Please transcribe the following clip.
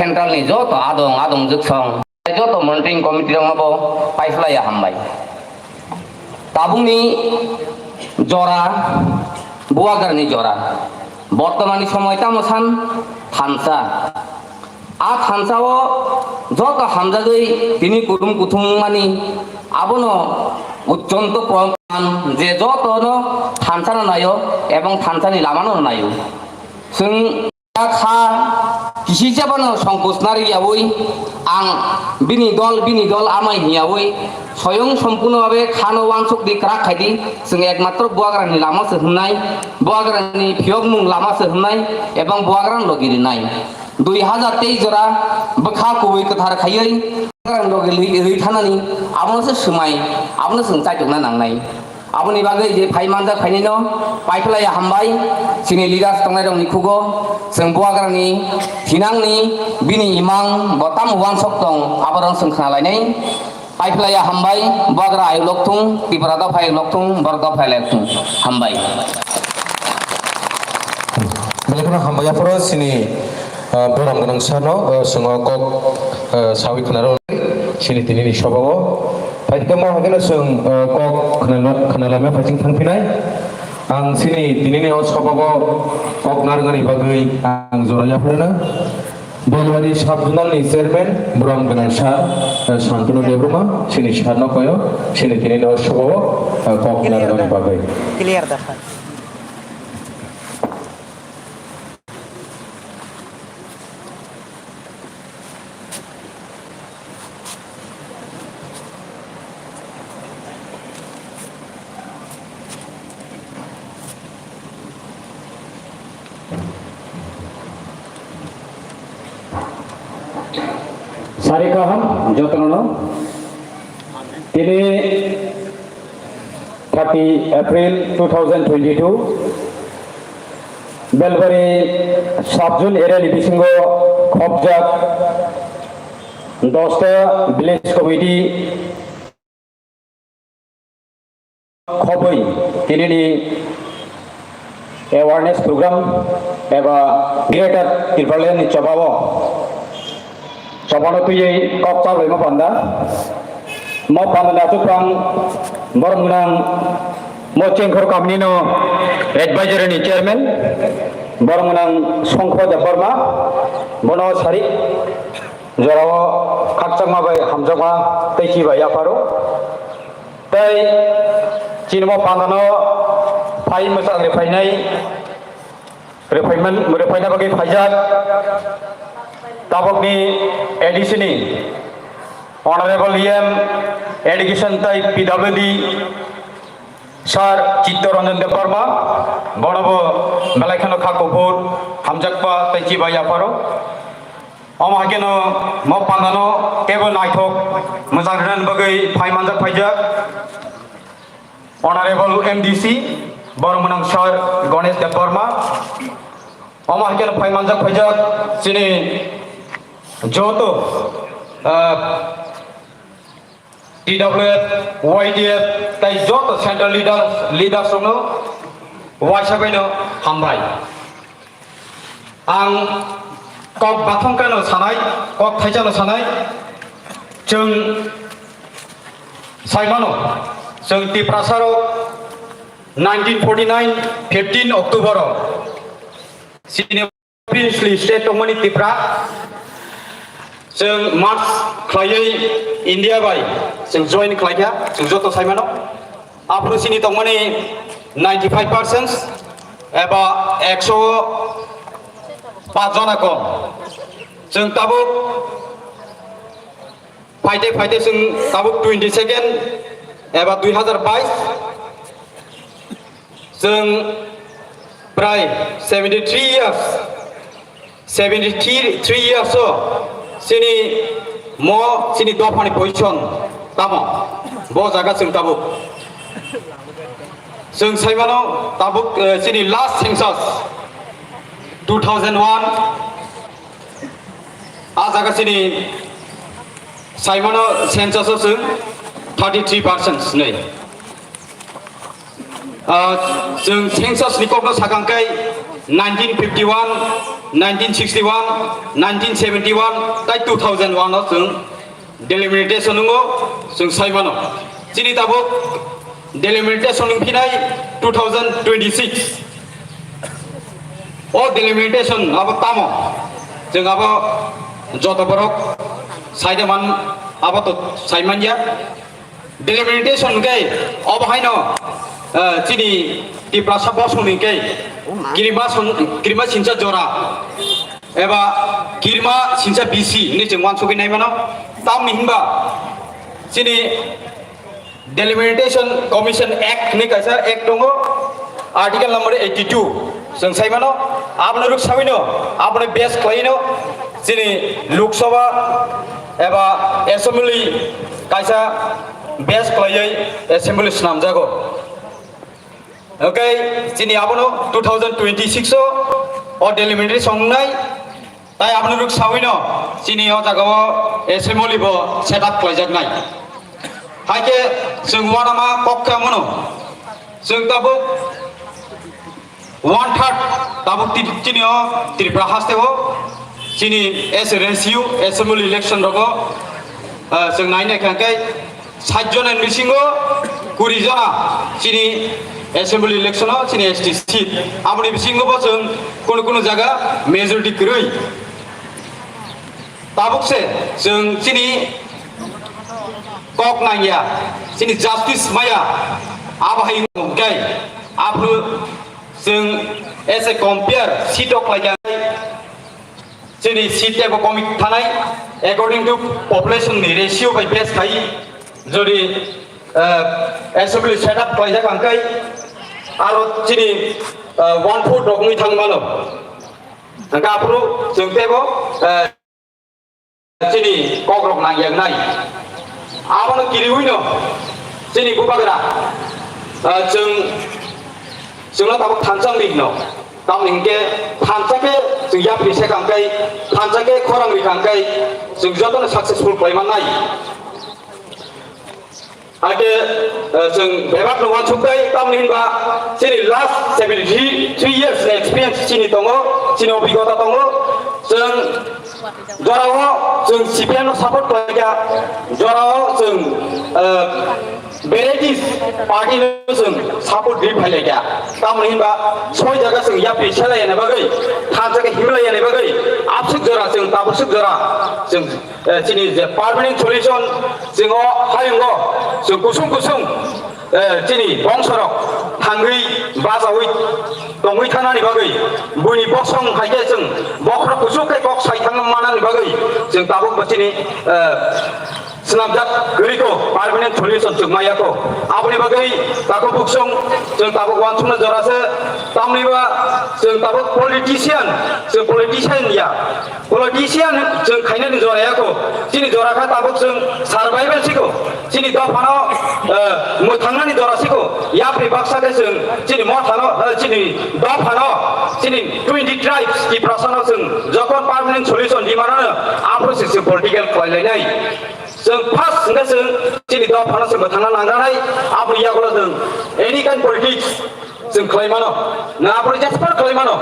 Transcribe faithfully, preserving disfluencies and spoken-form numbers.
Central ni joto adong, adong jwksong, joto monitoring committee rokno bo paiphlaiya hambai. Tabukni jora, Bubagrani jora. Bortomani somoi tamo san thansa. A thansa o joto hamjagwi tini kutum kuthum mani abono uchonto proman je joto no thansa no nayo ebong thansa ni lama no nayo. Chwng kha kisi jabano songkos nari yawi ang bini dol, bini dol amai hiyawi soyong sompuno babe khano wansuk di krak khai di. Chwng ekmatro Bubagrani lama se hwnai, Bubagrani phiyokmung lama se hwnai ebong Bubagrano logi rinai. Dui hazar teis jora bwkha kubui kwthar khaiwi Bubagrano logi ri-, ri thanani abono se swmai, abono chwng chaitukna nangnai. Aboni bagwi je phai manjak phainino paiphlaiya hambai, chini leaders tongnai rokni khugo, chwng Bubagrani thinangni bini imang bo tamo wansok tong, aborok chwng khna lainai. Paiphlaiya hambai, Bubagra ayuk lokthung, Tripura dophai lokthung, borok dophai lokthung. Hambai. Belai kheno hambai aphuru chini, ah, borom gwnang sano, ah, chwng o kok, ah, sawi khwnaro chini tinini sobao. Phaikhe mo hakhe no chwng, ah, kok khwnala-, khwnalaima phaising thangphinai. Ang chini tinini o sobao kok narwknani bagwi ang jora yapharna. Belbari sub zonal ni chairman borom gwnang sir, eh, Santanu Debbarma, chini sir no koyo, chini tini no sobo, eh, kok narwknani bagwi. Clear da, sir. Sari kaham jotono. Tini thirty April two thousand twenty-two, Belbari sub zone area ni bisingo khopjak dosta village committee khobwi tinini awareness program eba Greater Tipraland ni chobao chobano twiwi kok chabaima panda. Mo panda ni achukphang borom gwnang mo Chengkhor kamini no advisory ni chairman borom gwnang Songkho Debbarma, bono sari jorao khakchangma bai hamjakma tei chibai yapharo. Tei chini mo pandano phai mwchang rephainai, rephaiman-, rephaina bagwi phaijak tabukni A D C ni Honorable E M Education tei P W D Sir Chittaranjan Debbarma, bono bo belai kheno kha kuphur hamjakma tei chibai yapharo. Omo hai kheno mo pandano kebo naithok mwchang rwnani bagwi phai manjak phaijak Honorable M D C, borom gwnang Sir Ganesh Debbarma. Omo hai kheno phai manjak phaijak chini joto, ah, T W F, Y D F, tei joto central leaders, leaders rokno waisa baino hambai. Ang kok bathang kano sanai, kok thaisa no sanai, chwng saimano, chwng Tiprasa rok nineteen forty-nine fifteen October o sini Princely state tongmani Tipra, chwng march khlaiwi India bai chwng join khlaikha, chwng joto saimano. Aphuru chini tongmani ninety-five percent eba ekso paanch jona kom. Chwng tabuk phaite phaite chwng tabuk twenty second eba dui hazar bais. Chwng prai seventy three years, seventy three years o chini mo chini dophani position tamo bo jaga chwng tabuk. Chwng saimano tabuk, eh, chini last census two thousand one. A jaga chini saimano census o chwng thirty three percent nwi. Ah, chwng census ni kokno sakang kai Nineteen fifty-one, nineteen sixty-one, nineteen seventy-one, tai two thousand one o chwng delimitation wngo, chwng sai mano. Chini tabuk delimitation wng phinai two thousand twenty-six. O delimitation abo tamo? Chwng abo joto borok saida man, abo to sai manya. Delimitation hwnkhe obo haino, eh, chini Tiprasa bosongni hwnkhe kirima son-, kirima sinsa jora eba kirima sinsa B C hinwi chwng uansugwi nai mano. Tamni hinba chini Delimitation Commission Act hinwi kaisa act tongo, article number eighty-two. Chwng sai mano, abono rwk sawino, abono base khlaino, chini Lok Sabha eba assembly kaisa base khlaiwi assembly swnamjago. Okay, chini abono two thousand twenty-six o, o delimitation wngnai, tai abono rwk sawino, chini o jaga o assembly bo set up khlaijaknai. Haikhe chwng uanama kok khe amono, chwng tabuk one third tabuk ti-, chini o Tripura haste o chini as a ratio assembly election rogo, ah, chwng nai nai kha khe sat jona ni bisingo kuri jona chini assembly election o chini S T seat. Aboni bisingo bo chwng kunu kunu jaga majority kwrwi. Tabuk se chwng chini kok nangya, chini justice maya, abo hai wngkhe aphuru chwng as a compare seat o khlaikha, chini seat tebo komik thanai, according to population ni ratio bai base khai, jodi, eh, assembly set up khlaijak hwnkhe aro chini, eh, one fourth rok wngwi thang mano. Hwnkhe aphuru chwng tebo, eh, chini kokrok nangyagnai. Abono kiriwino chini bubagra, ah, chwng, chwngno tabuk thansa wngwi hino. Tamoni hinkhe thansa khe chwng yapri se kangkai, thansa khe khorang ri kangkai, chwng jotono successful khlai mannai. Haikhe, eh, chwng bebak no uansuknai, tamoni hinba chini last seventy three years ni experience chini tongo, chini obhigota tongo. Chwng jorao chwng C P M no support khlaikha, jorao chwng, eh, varieties party no chwng support ri phailaikha. Tamoni hinba soi jaga chwng yapri selai yani bagwi, thansa khe himlai yani bagwi, absuk jora chwng tabuk suk jora chwng eh, chini je permanent solution, chwng o hayungo chwng kusung kusung, eh, chini bongsorok thangwi bachaui tongwi thanani bagwi, buini bosong hai khe chwng bokhorok kuchuk khe kok sai thangna manani bagwi chwng tabuk bo chini, eh, swnamjak kwrwi kho, permanent solution chwng maya kho. Aboni bagwi tabuk buksong chwng tabuk uansukna jora se, tamni ba chwng tabuk politician, chwng politician ya. Politician chwng khainani jora ya kho, chini jora kha tabuk chwng survival siko, chini dophano, eh, mwthangnani jora siko, yapri baksa khe chwng chini mothano, eh, chini dophano, chini twenty tribes Tiprasano chwng jokhon permanent solution demand ano, aphuru se chwng political khlai lainai. Chwng first hwnkhe chwng chini dophano se mwthangna nangjaknai, aboni yagulo chwng any kind politics chwng khlai mano, na aphuru jesper khlai mano.